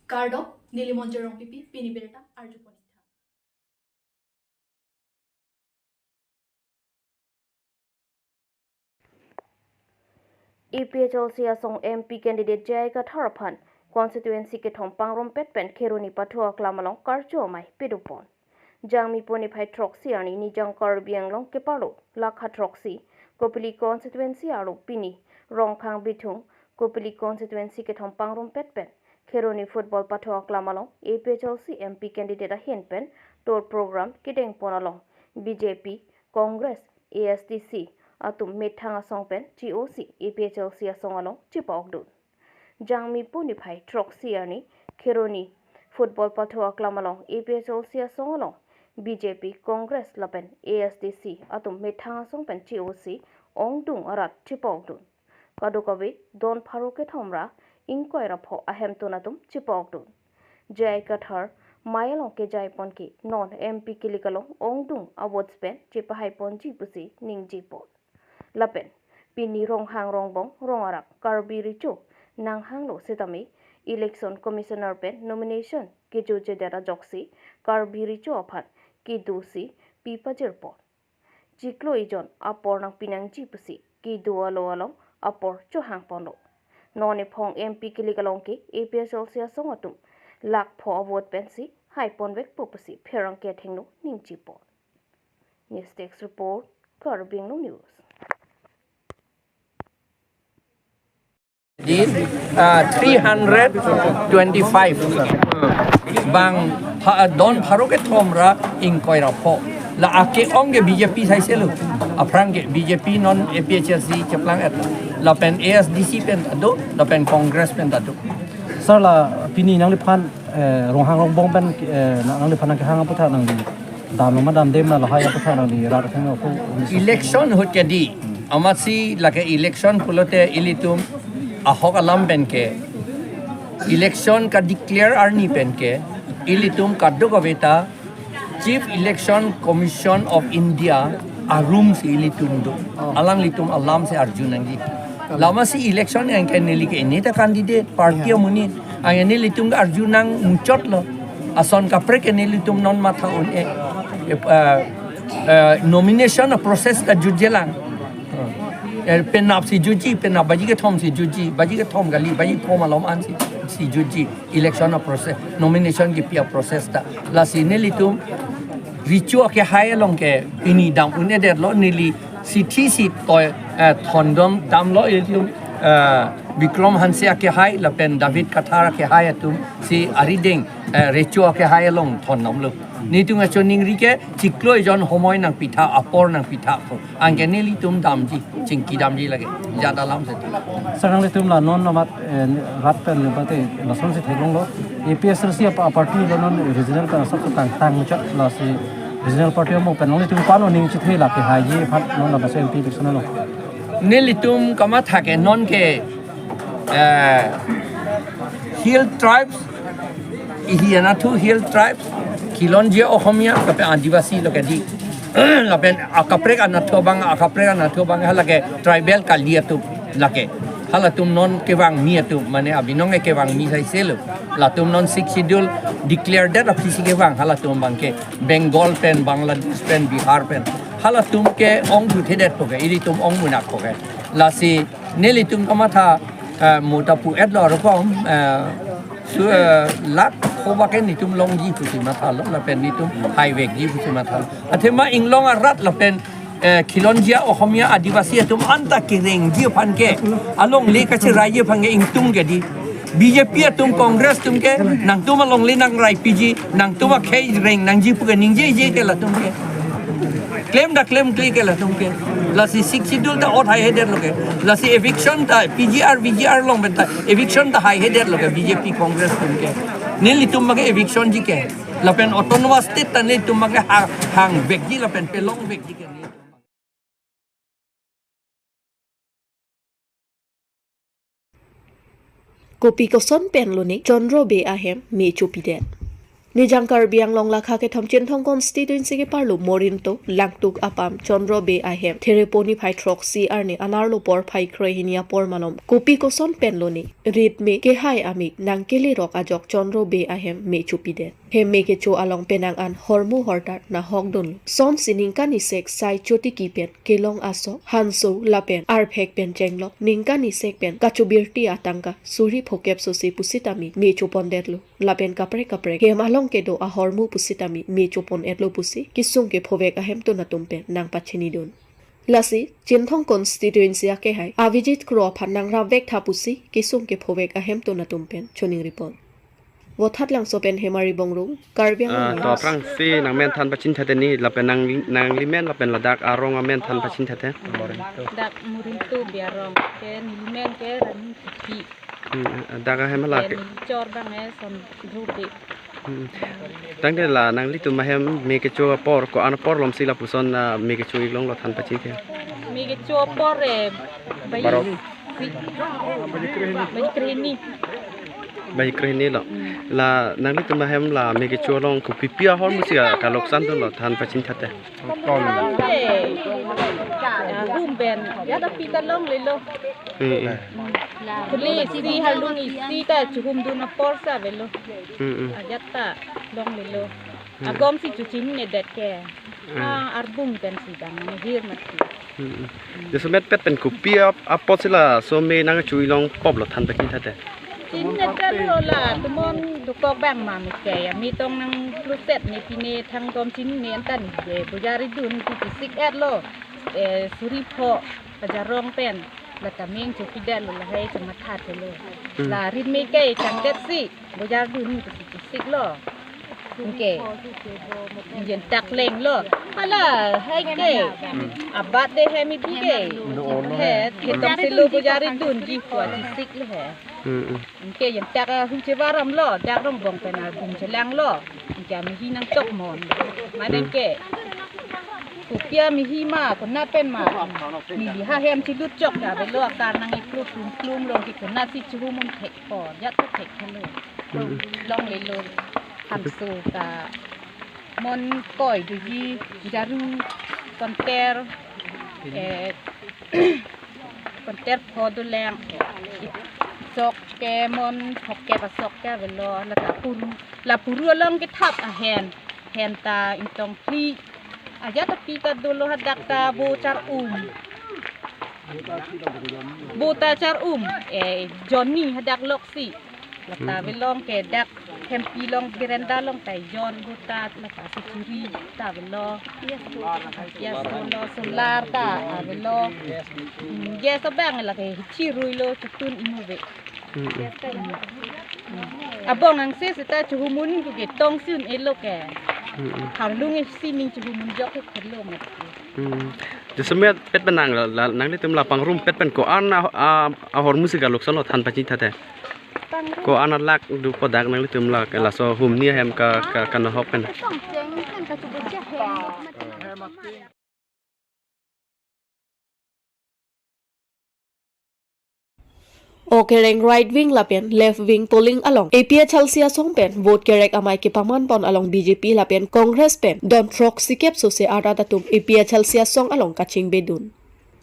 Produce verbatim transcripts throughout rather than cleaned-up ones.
Kardom, neli Monjir Rongpipi, pini birta arjupon ik tha. A P H L C asong M P candidate J I Kathar aphan constituency kethom pangrumpet pen Kheroni Pathu Aklam along karcho amei pedopon. Jangmi po niphai throksi arni Nijang Karbi Anglong keparlo lakha throksi Kopili constituency arlo pini Rongkhang Bithung Kopili constituency kethom pangrumpet pen Kheroni Football Pathu Aklam along A P H L C M P candidate ahin pen tour program kedengpon along B J P, Congress, A S D C atum methang asong pen G O C A P H L C asong along chepa-okdun. Jangmi po niphai throksi arni Kheroni Football Pathu Aklam along A P H L C asong along B J P, Congress lapen A S D C atum methang asong pen G O C ongdung arat chepa-okdun. Kadokave don pharo kethom ra ingkoi ra pho ahemtun atum chepa-okdun. J I Kathar mei along kejaipon ke non M P kilik along ongdung a-votes pen chepahaiponji pusi ningjepon. Lapen pini Ronghang Rongbong rong arak Karbi Recho nanghanglo setame Election Commissioner pen nomination kejojedet ajoksi Karbi Recho aphan kedosi pi pajirpon. Chiklo ejon apor nangpi nangji pusi kedo alo along apor chohangponlo. Non ephong M P kilik along ke A P H L C asong atum lakh pho a-vote pensi haiponvekpo pusi pherangke athengno ningjepon. News Desk Report, Karbi Anglong News. Di, ah, three hundred twenty-five. Bang pha-, don pharo kethom ra ingkoi ra pho. La ake-ong ke B J P saiselo. Aphrang ke B J P non A P H L C cheplang-et. Lapen A S D C pen ta do, lapen Congress pen ta do. Sir, la pini nangliphan, eh, Ronghang Rongbong pen, eh, na-, nangliphan nangkehang aputhak nangli damlo ma damdem ma lahai aputhak nangli rat athengno aphu. Election ahut ke di. Amatsi lake election pulote ilitum ahok alam pen ke, election ka-declare arni pen ke, ilitum kadokave ta Chief Election Commission of India arum si ilitum do. Oh. Alanglitum alam si arju nangji. Kalang. Lama si election yang ke neli ke ini ta candidate party, ya, amonit. Ang nelitum arju nangmuchotlo. Ason kaprek ke nelitum non matha un-e. Eh, eh, eh, nomination a-process ta jutjelang. Eh, penap si jutji, penap baji kethom si jutji, baji kethom kali, baji pho malom an si, si jutji. Election a-process, nomination kipi a-process ta. Lasi nelitum Recho akehai along ke pini dam un-edetlo, neli si thi si toi, eh, thondom damlo ilitum, eh, Bikram Hanse akehai lapen David Kathar akehai atum si arideng, eh, Recho akehai along thondomlo. Nelitum kachiningri ke chiklo ejon homoi nangpitha, apor nangpitha po. Anke nelitum damji, chingki damji lake. Jat alam si. Sir, nanglitum la non amat, eh, rat pen le bate lason si theklonglo. A P H L C apa party lo non regional pen asap tang tang chak, lasi regional party amo pen nanglitum ko-an aning chethe la kehaiji aphan non la bas M P election lo. Nelitum kamatha ke non ke, eh, Hill Tribes, ihi anatthu Hill Tribes, Khilonjia Ohomia, lapen Adivasi lo ke di. Lapen akaprek anatthu abang, akaprek anatthu abang, halake tribal kali atum lake. Halatum non kevangmi atum, mane abinong ke kevangmi saiselo. Latum non Sixth Schedule declare det aphi si kevang, halatum abang ke Bengal pen, Bangladesh pen, Bihar pen. Halatum ke ong juthe det po ke, ilitum ong munak po ke. Lasi nelitum kamatha, eh, mo ta pu-etlo arokom, eh, su, eh, lakh pho ba ke nelitum longji pusi mathalo, lapen nelitum haivekji pusi mathalo. Athema inglong arat lapen, eh, Khilonjia Ohomia Adivasi atum anta kerengji aphan ke, alongle kacheraiji aphan ke ingtung ke di. B J P atum, Congress atum ke, nangtum alongle nangraipiji, nangtum akhei reng nangji pu ke ningjeje ke latum ke. Klem ta klemkle ke latum ke. Lasi Sixth Schedule ta ot haihedetlo ke. Lasi eviction ta P G R, V G R along pen ta eviction ta haihedetlo ke B J P Congress atum ke. Nelitum abang ke eviction ji ke. Lapen autonomous state ta nelitum abang ke ha-, hangvekji lapen pelongvekji ke. Kopi koson pen lone Chandra Bey ahem me chopidet. Nijang Karbi Anglong lakha kethom Chinthong constituency keparlo Morinto, Langtuk apam Chandra Bey ahem Thereponi phai throksi arni anerlo porphai krehini apor malom kopi koson pen lone rit me kehai amik nangkele rok ajok Chandra Bey ahem me chopidet. Hem me kecho along penang an hormu hortar nahok dun. Sonsi ningkan isek sai chotiki pen kelong aso, hanso lapen arphek pen chenglok ningkan isek pen kachobirti atangka suri phokep sose pusitame me chopondetlo. Lapen kaprek kaprek hem along kedo ahormu pusitame me chopon-etlo pusi kesung kephovek ahemtun atum pen nangpachini dun. Lasi Chinthong constituency akehai Avijit Kro aphan nangrapvek tha pusi kesung kephovek ahemtun atum pen choningripon. Vothatlangso pen Hemari Bongrung, Karbi Anglong Ah, to News. Aphrangsi nangmen than pachini thate ni, lapen nang, nanglimen lapen ladak arong amen than pachini thate. Dak Morinto Bey arong ke, nelimen ke Rani Tipi. Hmm, dak ahem la ke. Nelichor abang ke Chandra Bey. Hmm. Tangte la nanglitum ahem me kecho apor, ko-an apor lomsi lapuson, ah, me kecho-ik longlo than pachini the? Me kecho apor, eh, bai Barok. si, bai krehini. Bai krehini lo. Hmm. La nanglitum ahem la me kecho along kopipi ahormu si kaloksan dunlo than pachini thate? Kaloksan le, ah, hum pen ajat api ta longlelo. Hmm, hmm. Kuli isi, harlung isi ta chohum dun apor si avelo. Hmm, hmm. Ajat ta longlelo. Hmm. Agom si chochinine det ke. Hmm. Ah, arbung pen si dang, ne hir mati. Hmm, hmm. Jasemet pet pen kopi ap-, apot si laso me nangcho-i long poplo than pachini thate? Chinine ta lo, latum mon dokok abang ma me ke ya, me tong nangkluset ne pine thang dom chinine antan je, bojar idun si chesik-etlo, eh, suri pho, ajarong pen, la kameng chopidetlo, lahai chemathathelo. Hmm. La rit me ke changdet si, bojar dun si chesiklo. Anke. Jen tak lenglo. Hala, hai ke. Hmm. Abat de hem ipi ke. He, thetom selo bojar idunji ko chesiklo he. Hmm, hmm. Anke jen tak, ah, hu chevaramlo, dak rongbong pen arbung chelanglo. Anke amehi nangchok mon. Mane Hmm. ke. Kopi amehi ma, konat pen ma. Neli ha hem chelut chok ta avelo, akar nang-iklo plum plum lo, ke konatsi chohum un thek ko, ajat ta thekthelo. Hmm. Longlelo, hanso ta mon koi doji, jaru, konter, eh, konter pho dolang, sok ke mon phokep asok ke avelo, la ta puru, la puru along kethap ahem, hem ta ingtong phli, ajat api ta dolo, hadak ta bo char-um. Bo ta char-um, eh, Johnny hadak loksi. La ta Hmm. avelong ke dak hempi along veranda along ta ejon bo ta, la ta sechuri ta avelo. Gas lo, solar ta avelo. Hmm, gas abang la ke hichi ruilo chotun imo ave. Hmm, hmm. Abong angse seta chohum un ko ke tong si un-elo ke. Hmm, hmm. Harlung isi ning chohum un jok ke khelo mat. Hmm. Jasemet pet pen nang la, la, nanglitum la pangrum pet pen ko-an a, a, ahormu si kaloksanlo than pachini thate? Pangrum. Ko-an alak do po dak nanglitum la, laso humni ahem ka, ka, kanahok pen. Tongcheng pen kachobo che hem. Okereng right wing lapen left wing polling along A P H L C asong pen vote kerek amei kepaman pon along B J P lapen Congress pen don throksikep sose arat atum A P H L C asong along kachingbe dun.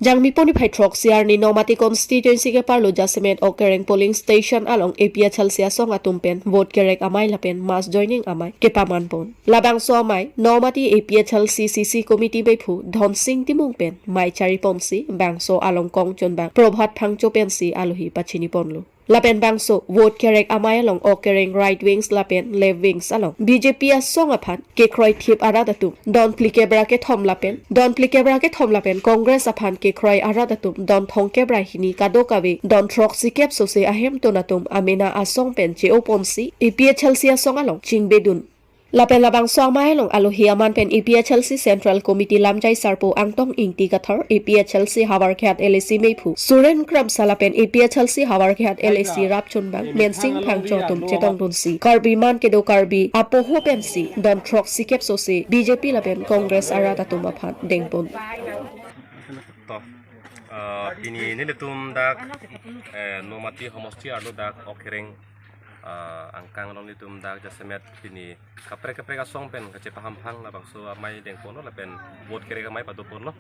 Jangmi poni phai throksi arni Nomati constituency keparlo jasemet Okereng polling station along A P H L C asong atum pen vote kerek amei lapen mass joining amei kepaman pon. Labangso amei Nomati A P H L C C C committee mephu Dhonsing Timung pen mei chari ponsi bangso along kongchon bang Prabhat Phangcho pensi alohi pachini ponlo. Lapen bangso vote kerek amei along Okereng right wings lapen left wings along B J P asong aphan kekroi thip arat atum don phlikep ra kethom lapen, don phlikep ra kethom lapen Congress aphan kekroi arat atum don thomkep ra hini kadokave don throksikep sose ahemtun atum amena asong pen che-o ponsi A P H L C asong along chingbe dun. Lapen labangso amei along alohi aman pen A P H L C Central Committee lamjai sarpo Angtong Ingti Kathar, A P H L C Howraghat L A C mephu Suren Kramsa lapen A P H L C Howraghat L A C rapchunbang Mensing Phangcho atum chetong dunsi Karbi man kedo Karbi apoho pensi don throksikep sose B J P lapen Congress arat atum aphan dengpon. To, ah, pini nelitum dak, eh, Nomati homosti arlo dak Okereng Ah, angkang along nelitum dak jasemet pini kaprek kaprek asong pen kachepahamphang, labangso amei dengponlo lapen vote kerek amei padoponlo.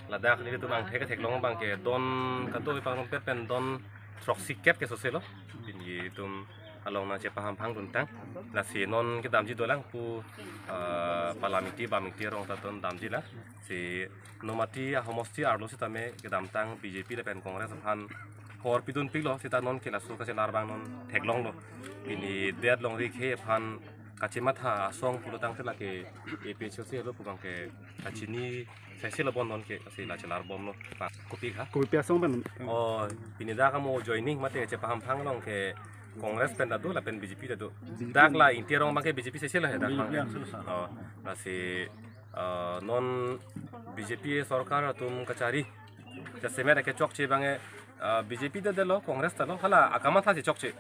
Ladak nelitum angthek ketheklong abangke don kadokave pangrumpet pen don throksi kep ke sose lo. Pini itum along nangchepahamphang duntang. Lasi non kedamji dolang pu, ah, Palamingti, Bamingti arong ta ton damji lang. Si nomati ahomosti arlo sitame kedamtang B J P lapen Congress aphan hor pidunpiklo, sita non ke laso kachelar abang non theklonglo. Pini det longri khei aphan kachematha asong pulotangte lake A P H L C lo pu abangke kachini saise lo bon non ke, si la chelarbomlo. Kopi kha? Kopi asong pen? Oh, pini dak amo joining mate chepahamphang along ke Congress pen ta do lapen B J P ta do. Dak la Ingti arong abangke B J P saise lo he dak abangke. Oh, lasi, ah, non B J P sorkar atum kachari jasemet kechokche abangke, ah, B J P ta detlo, Congress ta lo, hala akamatha si chokche.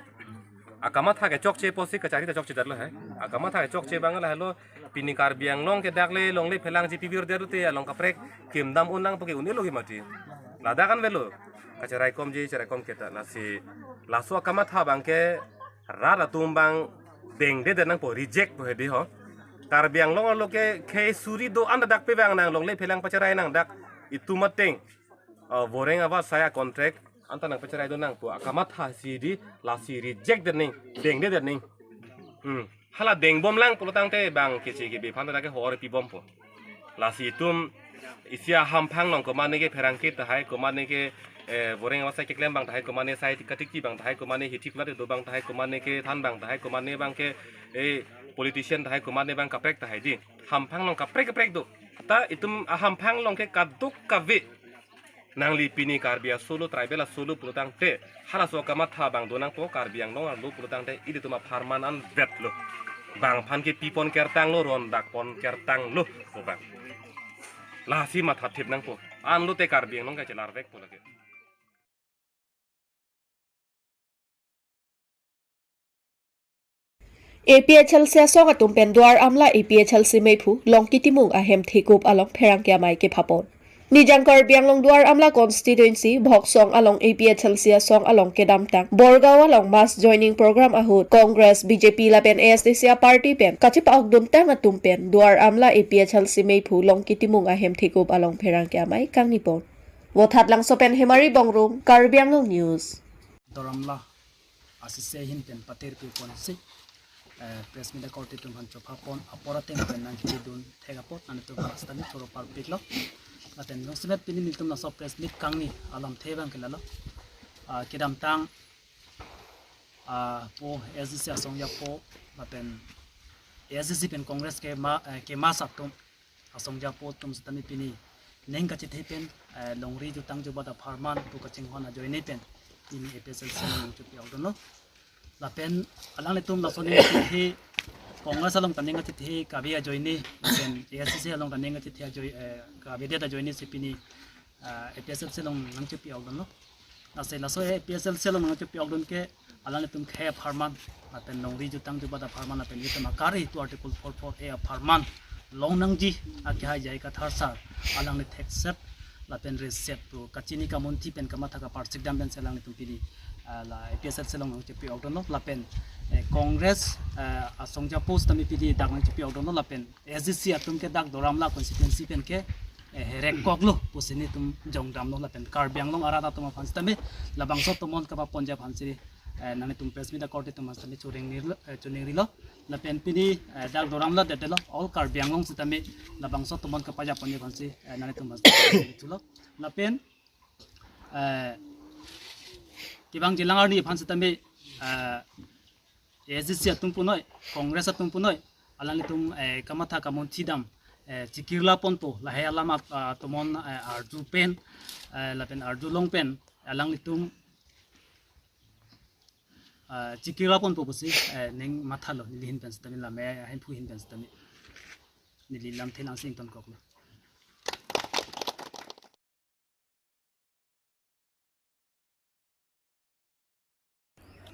Akamatha kechokche pusi kachari ta chokche detlo he. Akamatha kechokche abang lahelo, pini Karbi Anglong ke dak le longle phelangji pibir detlo te along kaprek kimdam un nangpo ke un-elo ke mati. Ladak an avelo. Kacheraikomji, cheraikom keta. Lasi laso akamatha abangke rat atum abang dengdedet nangpo, reject po hedi ho. Karbi Anglong arlo ke khei suri do-an ta dak pevang nang, longle phelang pacherai nang dak itum ateng, ah, Boreng Awasai a-contract anta nangpacherai do nangpo akamatha si di, lasi reject det ning, dengdedet ning. Hmm. Hala dengbom lang pulotangte bang keche kebe aphan ta ke hor pibompo. Lasi itum isi ahamphang along komane ke pherangke tahai, komane ke, eh, Boreng Awasai keklem abang tahai, komane sai katikti abang tahai, komane hithi kulat do abang tahai, komane kethan abang tahai, komane abangke, eh, politician tahai, komane abang kaprek tahai di. Hamphang along kaprek kaprek do. Ta itum ahamphang along ke kadokave nangli pini Karbi aso lo, tribal aso lo pulotangte, halaso akamatha abang do nangpo, Karbi Anglong arlo pulotangte ilitum apharman anvetlo. Bang aphan ke pipon kertanglo, ron dakpon kertanglo pu abang. Lasi mathathip nangpo. Anlote Karbi Anglong kachelarvekpo lake. A P H L C asong atum pen Duar Amla A P H L C meiphu Longki Timung ahem thekup along pherangke amei kephapon. Nijang Karbi Anglong Duar Amla constituency Bhoksong along A P H L C asong along kedamtang Borgaon along mass joining program ahut Congress, B J P lapen A S D C a-party pen kachepa-ok duntang atum pen Duar Amla A P H L C meiphu Longki Timung ahem thekup along pherangke amei kangnipon. Vothatlangso pen Hemari Bongrung, Karbi Anglong News. Duar Amla A C C ahin pen patir pipon si, eh, press meet akorte atum aphan chophapon apor ateng pen nangkidun thek apot nangtum sitame choro parpiklo. Lapen nung semet pini nelitum laso press meet kangni alamthe abangke lalo. Ah, kedamtang, ah, po A S D C asong japo lapen A S D C pen Congress kema, eh, kemasak atum asong japo atum sitame pini ning kachethe pen, eh, longri jutang jubat apharman pu kachinghon ajoine pen pini A P H L C along nangchepi-ok dunlo. Lapen alanglitum laso ning kachethe, Congress along ta ning kachethe kave ajoine, lapen A S D C along ta ning kachethe ajoi, eh, kavedet ajoine si pini, ah, A P H L C along nangchepi-ok dunlo. Lasi laso A P H L C along nangchepi-ok dun ke alanglitum khei apharman lapen longri jutang jubat apharman lapen itum akari tu Article four four A apharman longnangji akehai J I Kathar sir alangli thekset lapen reset pu kachini kamunthi pen kamatha kaparsikdam pensi alanglitum pini, ah, la A P H L C along nangchepi-ok dunlo lapen, eh, Congress, eh, asong japo sitame pini dak nangchepi-ok dunlo lapen A S D C atum ke dak Duar Amla constituency pen ke, eh, herekkoklo pusi nelitum jongdamlo lapen Karbi Anglong arat atum aphan sitame labangso tomon kapaponji aphan si, eh, nanglitum press meet akorte atum aphan sitame choningrilo, eh, choningrilo. Lapen pini, eh, dak Duar Amla detdetlo, all Karbi Anglong sitame labangso tomon kapajaponji aphan si, eh, nanglitum aphan sitame choningrilo. Lapen, eh, kevangji alang arni aphan sitame, eh, A S D C atum punoi, Congress atum punoi, alanglitum, eh, kamatha kamunthi dam, eh, chikirla ponpo, lahai alam at-, ah, tomon, eh, arju pen, eh, lapen arjulong pen, alanglitum, ah, chikirla ponpo pusi, eh, ning mathalo, neli ahin pen sitame lame, ahin phu ahin pen sitame. Neli lamthe nangsi ingtonkoklo.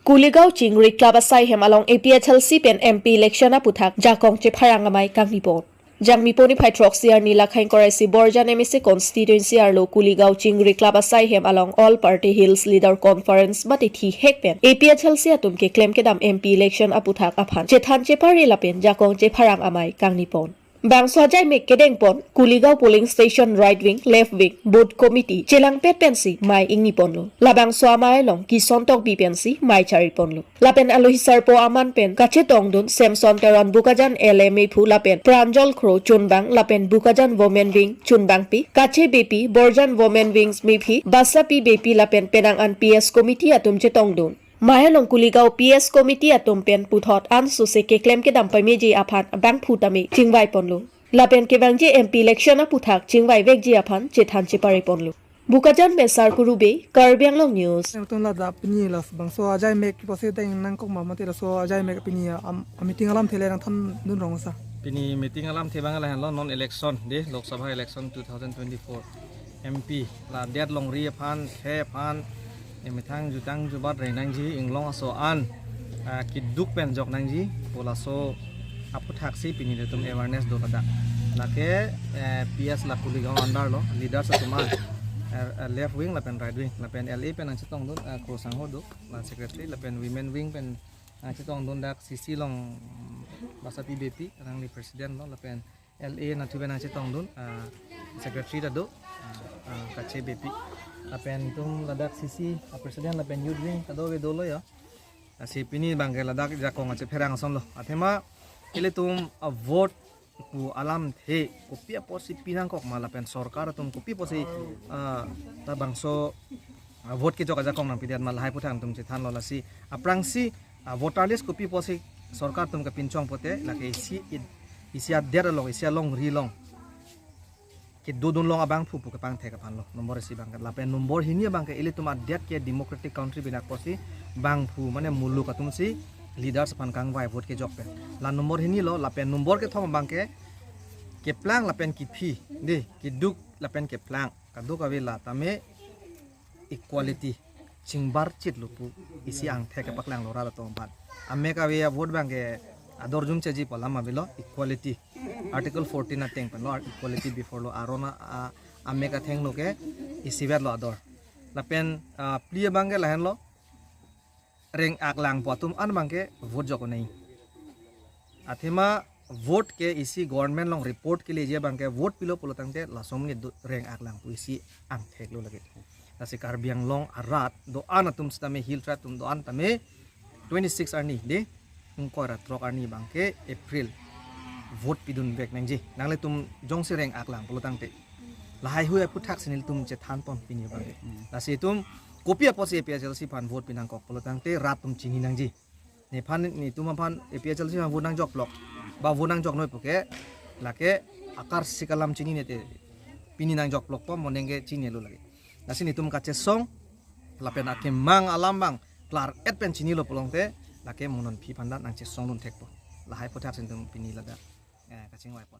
Kuligaon Chingri Club asai hem along A P H L C pen M P election aputhak jakong chepharang amei kangnipon. Jangmi poni phai throksi arni lakhai korai si Borjan M A C constituency arlo Kuligaon Chingri Club asai hem along All Party Hills Leader Conference mate thihek pen A P H L C atum keklem kedam M P election aputhak aphan chethan chepare lapen jakong chepharang amei kangni pon. Bangso ajai mek kedeng pon Kuligaon polling station right wing, left wing, booth committee chelangpet pensi mei ingni ponlo. Labangso amei along Kison Tokbi pensi mei chari ponlo. Lapen alohi sarpo aman pen kachetongdun Samson Teron Bokajan L A mephu lapen Pranjal Kro chunbang lapen Bokajan Women Wing chunbangpi Kache Beypi, Borjan Women Wings mephi Basapi Beypi lapen penang an P S committee atum chetongdun. Mei along Kuligaon P S committee atum pen puthot ansose keklem kedam pameji aphan bangphu tame chingvai ponlo. Lapen kevangji M P election aputhak chingvai vekji aphan chethan chepare ponlo. Bokajan pen Sarkuru Bey, Karbi Anglong News. Nangtum ladak pini labangso ajai mek kipose deng nangkok ma mate laso ajai mek pini a, am, a meeting alamthe le nangthandun rong sa. Pini meeting alamthe abang lahenlo non election de Lok Sabha election two thousand twenty-four M P la det longri aphan, khei aphan, emethang jutang jubat reng nangji, inglong aso an, ah, keduk pen jok nangji pu laso aputhak si pini ilitum awareness do ladak. Lake, eh, P S la Kuligaon under lo, leaders atum an, eh, eh, left wing lapen right wing, lapen L A pen nangchetongdun, eh, Kro Sangho do, la secretary, lapen women wing pen nangchetongdun dak C C along, mm, Basapi Beypi, nangli president lo, lapen L A nathu pen nangchetongdun, ah, secretary ta do, ah, ah, Kache Beypi. Lapen itum ladak C C, ah, president lapen youth wing ta do ve dolo ya. Lasi pini abangke ladak jakong achepherang asonlo. Athema ilitum, ah, vote pu alamthe kopi apotsi pinangkok ma lapen sorkar atum kopi apotsi, ah, labangso, ah, vote kejok ajakong nangpidet ma lahai aputhak nangtum chethanlo lasi. Aphrangsi, ah, voter list kopi apotsi sorkar atum kepinchong pote lake isi id-, isi adet along, isi alongri along kedodun long abangphu pu kepangthek aphanlo nombor isi abangke. Lapen nombor hini abangke ilitum adet ke democratic country binak apotsi bangphu mane muluk atumsi leaders aphan kangvai vote kejok pen. La nombor hini lo, lapen nombor kethom abangke keplang lapen kephi, de, keduk lapen keplang, kadokave la tame equality chingbarchit lo pu isi angthek kepaklanglo rat atum aphan. Amek ave avote abangke ador jumcheji pu alam avelo, equality. Article fourteen ateng pen lo, equality before law, aron a, a, amek athengno ke isivet lo ador. Lapen, ah, phli abangke lahenlo, reng-ak langpo atum an abangke vote jok nai. Athema vote ke isi government along report keleji abangke vote pilo pulotangte lason ke do reng-ak lang pu isi angthek lo lake. Lasi Karbi Anglong arat do-an atum sitame, hill tribe atum do-an tame twenty-six arni de, ingkoi ra throk arni abangke April vote pidun vek nangji. Nanglitum jongsi reng-ak lang pulotangte. Lahai hui aputhak si nelitum chethan pon pini abangke. Lasi itum kopi apotsi A P H L C aphan vote pinangkok pulotangte rat atum chini nangji. Nephan netum aphan A P H L C aphan vote nangjokplok, ba vote nangjok noi puke, lake akarsik alam chinine te pini nangjokplokpo, mo nengke chinilo lake. Lasi netum kachesong lapen akemang alam abang klar-et pen chinilo pulote lake mo non aphi aphan ta nangchesongdun thekpo. Lahai aputhak si netum pini ladak, eh, kachingvai pon.